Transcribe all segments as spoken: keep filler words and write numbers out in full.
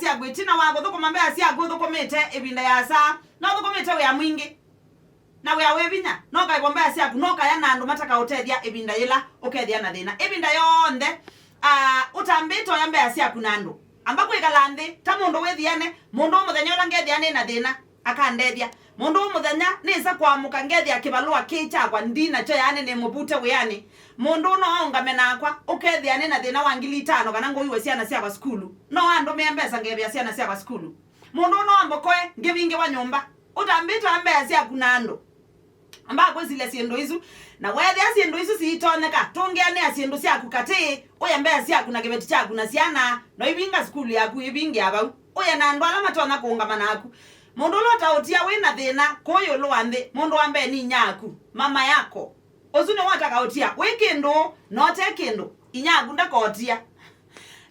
syaku, ĩtina wa kũthũkũma mbesa syaku ũthũkũmĩte ĩvinda yĩasa, na ũthũkũmĩte wĩa mwingĩ na wĩa wĩ vinya, no ũkaĩvwa mbesa syaku, no ũkaya na andũ matakaũtethya ĩvinda yĩla ũkethĩa na thĩna. Ĩvinda yonthe, ah, ũtambĩte oya mbesa syaku na andũ. Amba kwĩkala nthĩ ta mũndũ wĩthiane, mũndũ ũmũthenya ũla ngethĩa nĩ na thĩna, akandethya. Mũndũ ũũ mũthenya nĩsa kũamũka ngethĩa kĩvalũa kĩ kyakwa ndi nakyo, yaani nĩ mũvute wĩanĩ. Mũndũ ũũ no aũngame nakwa, ũkethĩa nĩ na thĩna wa ngili itano kana ngũiwe syana syakwa sukulu. No andũmĩa mbesa ngevĩa syana syakwa sukulu. Mũndũ ũũ no ambokoe ngĩvingĩwa nyũmba. Ũtambĩtwe mbesa syaku na andũ. Amba kwĩsilya syĩndũ isu. Na weethĩa syĩndũ isu siitonyeka, tũngĩanĩa syĩndũ syaku katĩ, ũye mbesa syaku na kĩveti kyaku na syana, no ivinga sukulu yaku, ivingĩa vau. Ũye na andũ ala matonya kũũngama naku. Mũndũ ũla ũtaũtia wĩ na thĩna kũũ ĩũlũ wa nthĩ, mũndũ wa mbee nĩ inyaaku, mama yako. Ũsu nĩwe ũtakaũtia wĩ kĩndũ, na ũte kĩndũ, inyaaku ndakotia.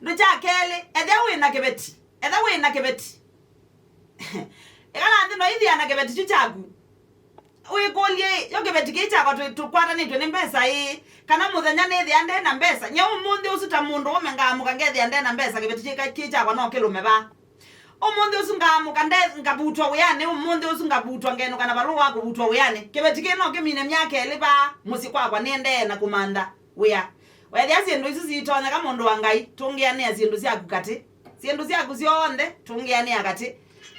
Ndũ kya kelĩ, ethĩa wĩ na kĩveti, ethĩa wĩ na kĩveti. Ĩkala nthĩ no ithĩa na kĩveti kyu kyaku. Wĩkũlye, yo kĩveti kĩĩ kyakwa tũ- tũkwatanĩtwe nĩ mbesa ĩĩ? Kana mũthenya nĩthĩa nde na mbesa? Nye ũmũnthĩ ũsu ta mũndũ ũme ngaamũka ngethĩa nde na mbesa, kĩveti kĩĩ ka- kĩĩ kyakwa no kĩlũme vaa? Ũmũnthĩ ũsu ngaamũka nde- ngavutwa wĩanĩ, ũmũnthĩ ũsu ngavutwa ngenũka na valũa wa kũvutwa wĩanĩ, kĩveti kĩĩ no kĩmine myaka ĩlĩ vaa mũsyĩ kwakwa nĩendee na kũmantha wĩa? Weethĩa syĩndũ isu siitonyeka, mũndũ wa Ngai, tũngĩanĩa syĩndũ syaku katĩ. Syĩndũ syaku syonthe tũngĩanĩa katĩ.